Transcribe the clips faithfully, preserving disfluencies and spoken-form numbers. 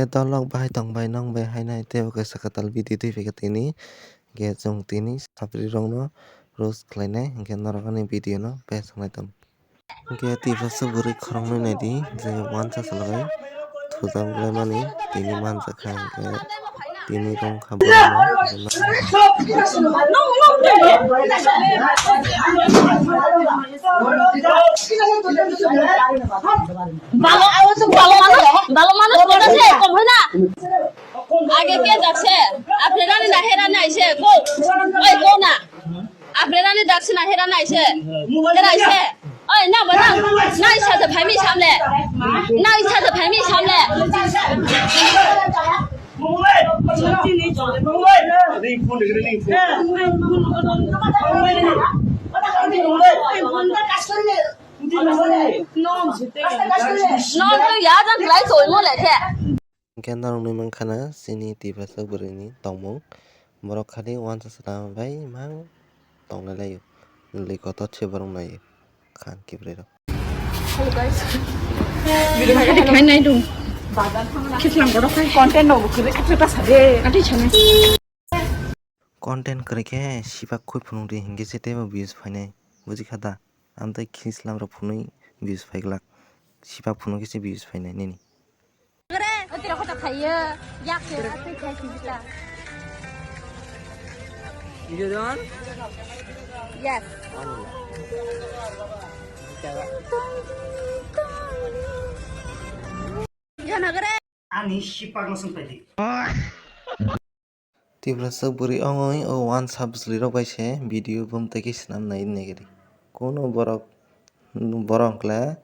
Dolok bahai tong bai nong bai hai nai tei bo kaisa kwtal video twi phaikha tini. Hwnkhe chwng tini sapri rokno roast khlainai, hwnkhe norok ani video no behsongnai tong. Hwnkhe twi phaisa bwrwi khoroknwi naidi je uansa salai thujak wnglaimani tini manjakha, hwnkhe tini rwngkha borokno. Balo, balo manuj, balo manuj kota se, kom hoy na. Age ke jak se, apre rani na hera nai se, go. Oi, go na. Apre rani jak se na hera nai se. Hera se. Oi, na ba na. Nai sa de phai mi samle. Nai sa de phai mi samle. No, no, ya jang lai soi mo le khe. Hwnkhe norokni mankha na chini twi phaisa bwrwini tongmung. Borok khali uansa chwla bai mang tonglai laio. Lwi kotor se borok naio. Khan kibrwi rok. Hello guys. Video hai khai nai dung. Khitlang borok khai content no bukre khitra ta sade. Ati chana. Content kwrwi khe sipak khwi phunuk di, hinkhe se teibo views phainai. Buji kha da? Amtwi khini slam rok phunui views phai glak. Sipak phunuk khe se views phainai nini. Yes. Ani sipak no sung paidi. Tiprasa bwrwi ongoi o uansa bwswlwi rok bai se video bumtwi khe swnam nai naigrwi. Kuno borok, borok hwnkhe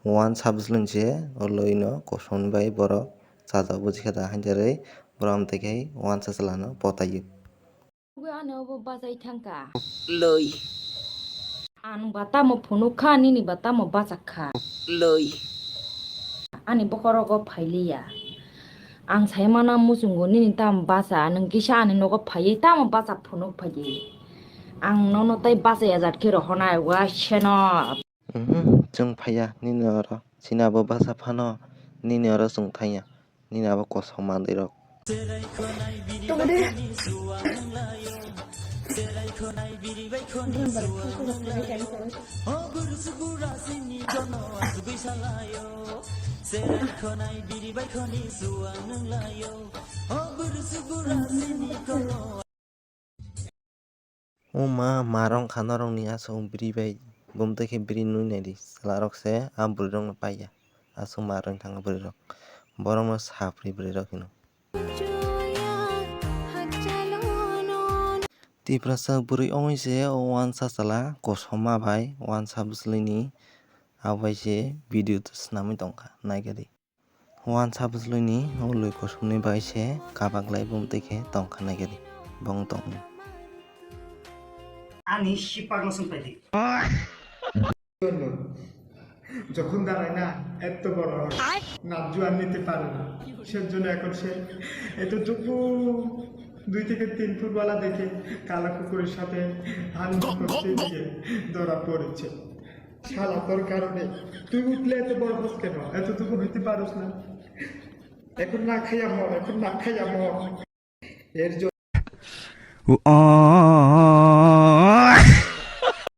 uansa bwswlwi se o lwi no kosom bai borok chajak bujikha da, hainjarwi borok amtwi khe uansa chwla no potaio. Ani obo bachai thangkha. Lwi. Ang ba tamo phunuk kha, nini ba tamo bachak kha. Lwi. Ani bokorogo phailiya. Ang sai mana muchungo nini tamo bacha, nwng kisa ani nogo phaiwi tamo bacha phunuk phaiwi. Ang nono tei bachai ajat khe rohonai, wa seno. Mhm, chwng phaiya nini oro. Chini abo bacha phano nini oro chwng thangya. Nini abo kosom mandirok. O ma, ma rwng kha norokni aswk bwrwi bai, bumtwi khe bwrwi nui naidi, chwla rok se a bwrwi rokno paiya, aswk ma rwng thangkha bwrwi rok, borokno sapri bwrwi rok hino. Tiprasa bwrwi ongwi se o uansa chwla kosom ma bai uansa bwswlwini abo bai se video swnamwi tongkha, naikhe di. Uansa bwswlwini o lwi kusumni bai se kabak lai bumtwi khe tongkha naikhe di. Bong tongmung. Ani sipak no sung paidi. যখন দাঁড়ায় না, এত বড় হয়। নাজ্জু আর নিতে পারে না। সেজন্য এখন সে এতটুকু দুই থেকে তিন ফুটওয়ালা দেখে কালা কুকুরের সাথে হান করতে গিয়ে ধরা পড়েছে। শালা তোর কারণে তুই উঠলে এত বড় হস কেন? এতটুকু হইতে পারস না? এখন না খাইয়া মর, এখন না খাইয়া মর। এর জন্য